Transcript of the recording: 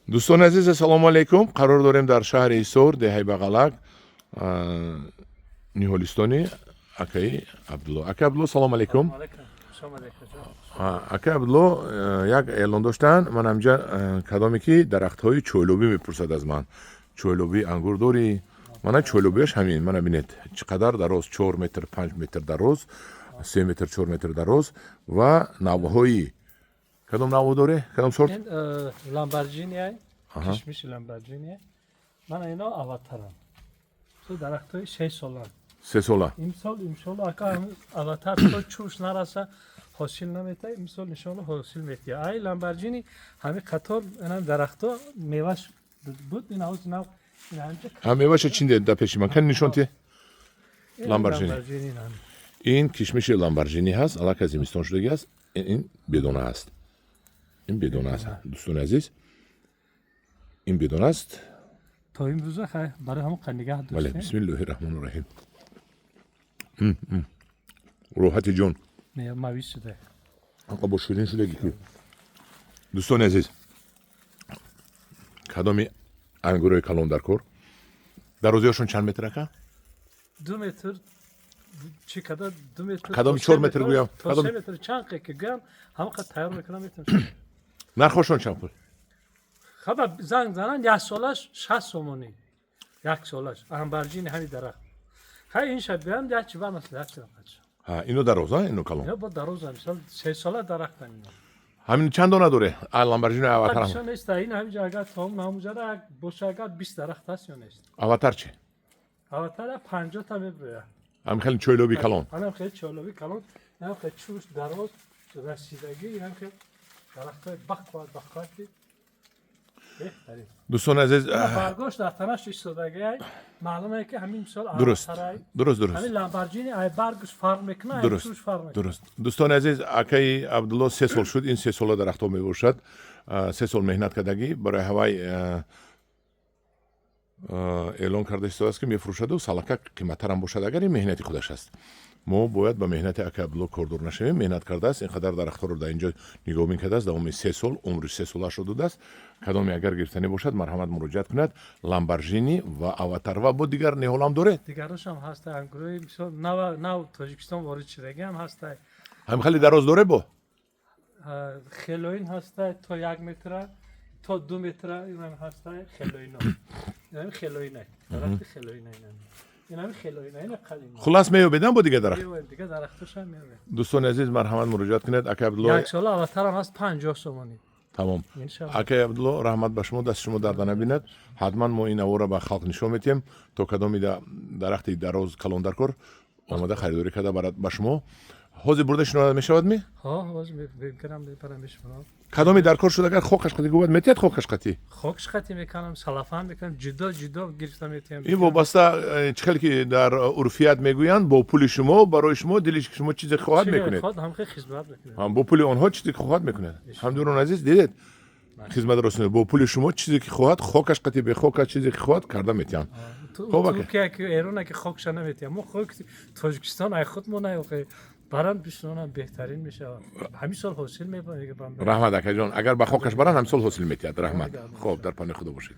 Дӯстони азиз, ассалому алайкум. Қарор дорем дар шаҳри Ҳисор, деҳаи Бағалак, ниҳолистони акаи Абдулло. Акаи Абдулло, салому алайкум. Акаи Абдулло як эълон доштанд. Ман ҳамҷа кадоме ки дарахтҳои чойлобӣ мепурсад аз ман. Чойлобӣ ангур дорӣ? Мана чойлобиаш ҳамин. Мана бинед, чӣ қадар дароз, 4 метр, 5 метр дароз, 3 метр, 4 метр дароз ва навъҳои кадом навъ доре? Кадом сорт? Ламбарҷини, кишмиши Ламбарҷини. Мана ино Аватарам. Ту дарахтҳои 6 соланд. 3 сола. Имсол имсол ака Аватар то чӯш нараса, ҳосил намета. Имсол иншоалло ҳосил метия. Ай Ламбарҷини ҳами қатор инам дарахтҳо меваш буд, ин ҳоз нав. Ҳа, меваша чин да пеши ман кани нишон ти. Ламбарҷини. Ин кишмиши Ламбарҷини ҳаст, аллакай зимистон шудагӣ аст. Ин бедона аст, ин бедона аст, дӯстони азиз, ин бедона аст. То имрӯза барои ҳамон нигаҳ доштем. Бале, бисмиллоҳи раҳмони раҳим. Роҳати ҷон. Мавиз шуда. Анқа бо ширин шудагӣ ки. Дӯстони азиз, кадоми ангурои калон дар кор, дарозиашон чанд метр, ака? 2 метр чӣ када, 2 метр. Кадом 4 метр гӯям? То 3 метр чанд ки гӯям, ҳамон қад тайёр мекунам, метавонам. Нархошон чанд пул? Хаба занг занан, як солаш 60 сомонӣ, як солаш амбарҷини ҳами дарахт. Хай, ин шаб биям, як чи ба маслиҳат кунам. Ино дароз, ино калон. Ино бо дароза, мисол, 3 сола дарахтан ино. Ҳамин чанд дона доре Ламбарҷини, Аватар? Нест, ин ҳаминҷа агар том ҳамуҷара боша, агар 20 дарахт ҳаст ё нест. Аватар чи? Аватар 50 та меброя. Ҳам хеле чойлоби калон. Ҳанам хеле чойлоби калон, ҳам хеле чӯш дароз расидагӣ, ҳам хеле дарахтҳои бақват бақвати. Беҳтарин. Дӯстони азиз. Баргош дар танаш истодагиай, маълуме ки ҳамин мисол Дуруст. Аватарай. дуруст дуруст Ҳамин Ламбарҷини ай баргш фарқ мекунад, ай чӯш фарқ мекунад. Дуруст. Дӯстони азиз, акаи Абдулло 3 сол шуд, ин 3 сола дарахтҳо мебошад. 3 сол меҳнат кардагӣ барои ҳавай эълон карда истодааст, ки мефурӯшаду салака қиматтарам бошад, агар ин меҳнати худаш аст. Мо бояд ба меҳнати ака Абдулло кордор нашавем. Меҳнат кардааст, ин қадар дарахтҳоро дар инҷо нигоҳбин кардааст, давоми 3 сол, умри 3 солашро додааст. Кадоме агар гирифтанӣ бошад, марҳамат, муроҷиат кунад. Ламбаржини ва Аватар ва бо дигар ниҳолам доред? Дигарошам ҳаста, ангурои мисол нав нав Тоҷикистон ворид шудагӣ ҳам ҳаста. Ҳам хеле дароз доре бо? Хелоин ҳаста, то 1 метра, то 2 метра инам ҳаста хелоино. Инам хелоина, дарахти хелоина, инам хелоина, ина қадим. Хулас, меёбедам бо дигар дарахт? Меёбем, дигар дарахтошам меёбем. Дӯстони азиз, марҳамат, муроҷиат кунед, ака Абдулло. Як сола Аватарам ҳаст, 50 сомонӣ. Тамом. Иншалло. Акаи Абдулло, раҳмат ба шумо, дасти шумо дарда набинад. Ҳатман мо ин аворо ба халқ нишон метиҳем, то кадоми дарахти дароз калон дар кор омада харидорӣ карда барад. Ба шумо ҳозир бурда шинода мешавад ми? Ҳо, ҳозир мекунам, мепарам, мешмонам. Кадоми дар кор шуд, агар хокаш қатӣ гӯяд, метиҳад хокаш қатӣ? Хокш қатӣ мекунам, салафан мекунам, ҷудо ҷудо гирифта метиҳам. Ин вобаста чӣ хеле ки дар урфият мегӯянд, бо пули шумо, барои шумо, дили шумо чизе хоҳад, мекунед. Худ ҳам хизмат мекунем. Ҳам бо пули онҳо чизе ки хоҳад, мекунад. Ҳамдурон азиз, дидед, хизмат расонед, бо пули шумо чизе ки хоҳад, хокаш қатӣ, бехокаш, чизе ки хоҳад, карда метиҳанд. Хоб, ака. Туркия ки Эрона ки хокша наметиҳам, мо хок Тоҷикистон ай худ мо наёхе баранд, бишнонам, беҳтарин мешавад. Ҳамин сол ҳосил мебарам. Раҳмат, акаҷон. Агар ба хокаш баранд, ҳамсол ҳосил метиҳад. Раҳмат. Хоб, дар паноҳи Худо бошед.